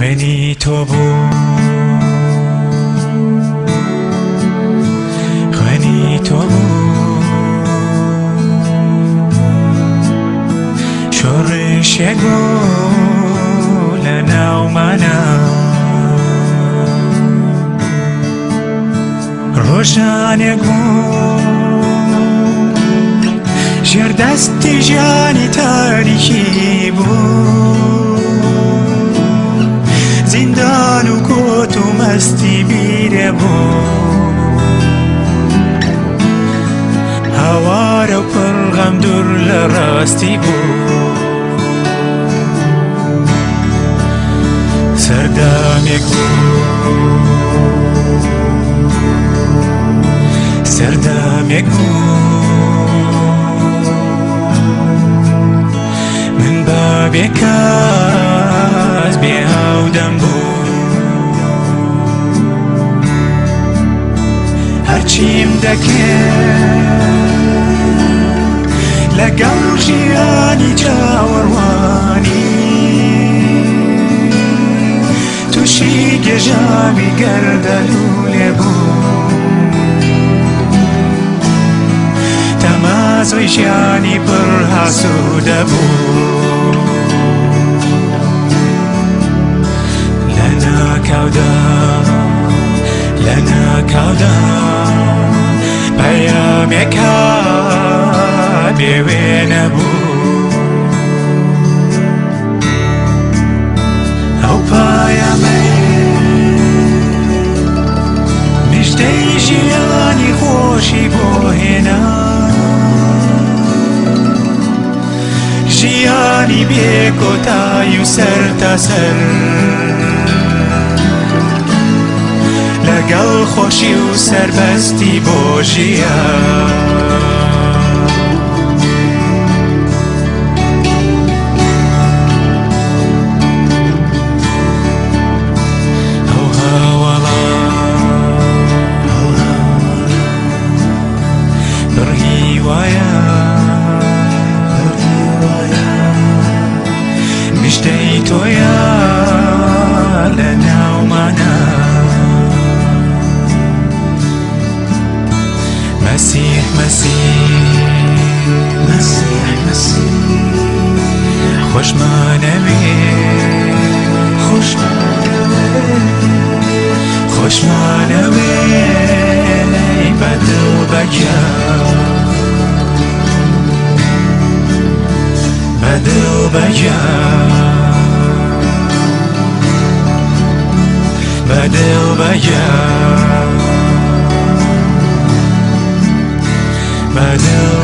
خوێنی تۆ بوو خوێنی تۆ بوو شۆڕشێک بوو لە ناومانە ڕۆژانێک بوو ژێر دەستی ژیانی تاریکی بوو زیندان و کۆت و مەستی بیرێ بوو هاوارە و پڕ غەم دوور لە ڕاستی بوو سەردامێک بوو سەردامێک بوو من با بێکاس بێ هاودەم بوو هەرچیم دەکرد لەگەڵ ژیانی چاوەڕوانی تووشی گێژاوی گەردەلوولێ بوو تەمازۆی ژیانی پڕ ئاسوودە بوو لە ناکاودا لە ناکاودا پەیامێک هات بێوێنە بوو ئەو پایەمەی مژدەی ژیانی خۆشی بۆ هێنا ژیانی بێکۆتای و سەر تا سەر لەگەڵ خۆشی و سەربەستی بۆ ژیان ئەو هاوەڵا پڕ هیوایە مژدەی تۆیە لە ناومانە مەسیح مەسیح مەسیح مەسیح خۆشمانەوێ خۆشمانەوێ خۆشمانەوێ بەدڵ بەگیان بەدڵ بەگیان بەدڵ بەگیان بەدڵ